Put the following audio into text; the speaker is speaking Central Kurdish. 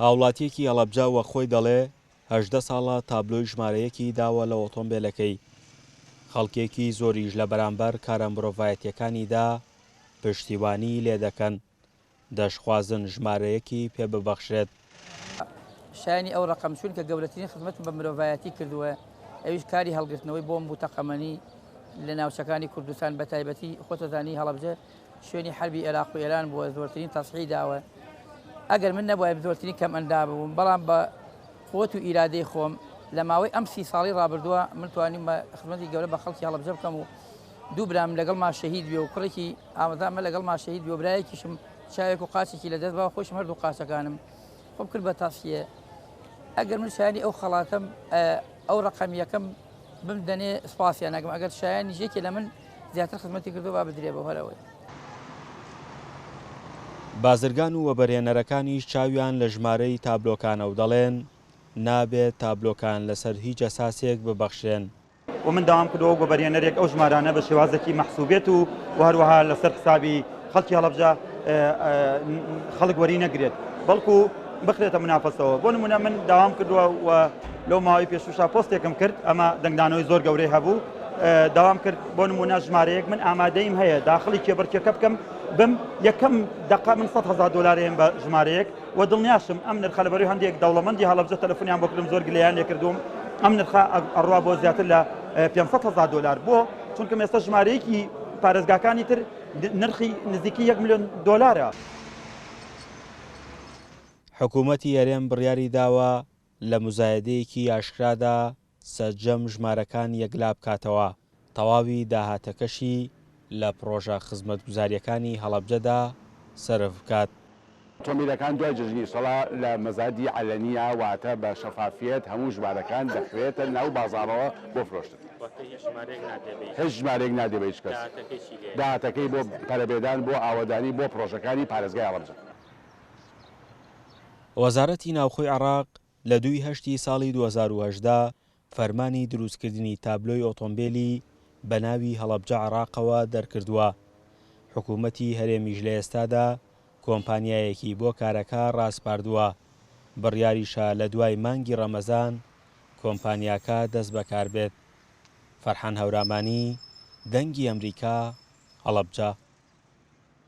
هاوڵاتییەکی هەڵەبجە وەک خۆی دەڵێ، 18 ساڵە تابلۆی ژمارە یەکی داوە لە ئۆتۆمبێلەکەی، خەڵکێکی زۆریش لە بەرامبەر کارە مرۆڤایەتییەکانیدا پشتیوانیی لێدەکەن، دەشخوازن ژمارە یەکی پێ ببەخشرێت. شایەنی ئەو ڕەقەم چونکە گەورەترین خزمەتم بە مرۆڤایەتی کردووە ئەویش کاری هەڵگرتنەوەی بۆمب و تەقەمەنی لە ناوچەکانی کوردستان بە تایبەتی خۆتەزانی هەڵەبجە شوێنی حەربی ئێراق و ئێران بووە زۆرترین تەسحی داوە ئەگەر من نەبوایە زۆرترین کەم ئەندام بووم بەڵام بە قوت و ئیرادەی خۆم لە ماوەی ئەم سی ساڵی ڕابردووە من توانیم بە خزمەتی گەورە بە خەڵکی هەڵەبجە بکەم و دوو برام لەگەڵ ما شەهید بێ و کوڕێکی ئامۆزامە لەگەڵ ما شەهید بێ و برایەکیشم چاوێک و قاچێکی لە دەست با خۆشم هەردوو قاچەکانم خۆم کرد بە تەسیە ئەگەر من شایانی ئەو خەڵاتەم ئەو ڕقم یەکەم بمدەنێ سپاسیان ناکەم ئەگەر شایانی یەکێ لە من زیاتر خزمەتی کردو با بدرێ بۆ هەرەوەی. بازرگان و وەبەرهێنەرەکانیش چاویان لە ژمارەی تابلۆکانە و دەڵێن، نابێت تابلۆکان لەسەر هیچ ئەساسێک ببەخشرێن. و من داوام کردووە وەک وەبەرهێنەرێک ئەو ژمارانە بە شێوازێکی مەحسوبێت و و هەروەها لەسەر حسابی خەڵکی هەڵەبجە خەڵک وەری نەگرێت بەڵکو بخرێتە منافەسەوە بۆ نمونە من داوام کردووە و لەو ماوەی پێشوشا پۆستێکم کرد ئەمە دەنگدانەوەی زۆر گەورەی هەبوو داوام کرد بۆ نمونە ژمارەیەک من ئامادەیم هەیە داخلی کێبڕکێکە بکەم بم یەکەم دقە من 100 هزار دلاریم بە ژمارەیەک و دڵنیاشم ئەم نرخە لەبەروی هەندێک دەوڵەمەندی هەڵەبجە تەلەفۆنیان بۆ کردم زۆر گلەیان لێکردووم ئەم نرخە ئەڕوا بۆ زیاتر لە 500 هزار دلار بۆ چونکە ئێستا ژمارەیەکی پارێزگاکانی تر نرخی نزیکی 1 میلیۆن دلارە. حکوومەتی هەرێم بڕیاری داوە لە موزایەدەیەکی ئاشکرادا سەرجەم ژمارەکان یەکلابکاتەوە، تەواوی داهاتەکەشی لە پڕۆژە خزمەتگوزارییەکانی هەڵەبجەدا سەرف بکات. ئۆتۆمبیلەکان دوای جەژنی سەڵا لە مەزادی عەلەنییە، واتە بە شەفافیەت هەموو ژمارەکان دەخرێتە ناو بازاڕەوە بۆ فرۆشتن. واتە هیچ ژمارەیەک نادرێ بە هیچ هیچ ژمارەیەک نادرێ بە هیچ کەس. داهاتەکەی چی لێیە؟ داهاتەکەی بۆ پەرەپێدان، بۆ ئاوەدانی، بۆ پڕۆژەکانی پارێزگای هەڵەبجە. وەزارەتی ناوخۆی عێراق لە دووی هەشتی ساڵی 2018 فەرمانی دروستکردنی تابلۆی ئۆتۆمبێلی بە ناوی هەڵەبجە عێراقەوە دەرکردووە، حکومەتی هەرێمیش لە ئێستادا کۆمپانیایەکی بۆ کارەکە ڕاسپاردووە، بڕیاریشە لە دوای مانگی ڕەمەزان کۆمپانیاکە دەست بەکاربێت. فەرحان هەورامانی، دەنگی ئەمریکا، هەڵەبجە.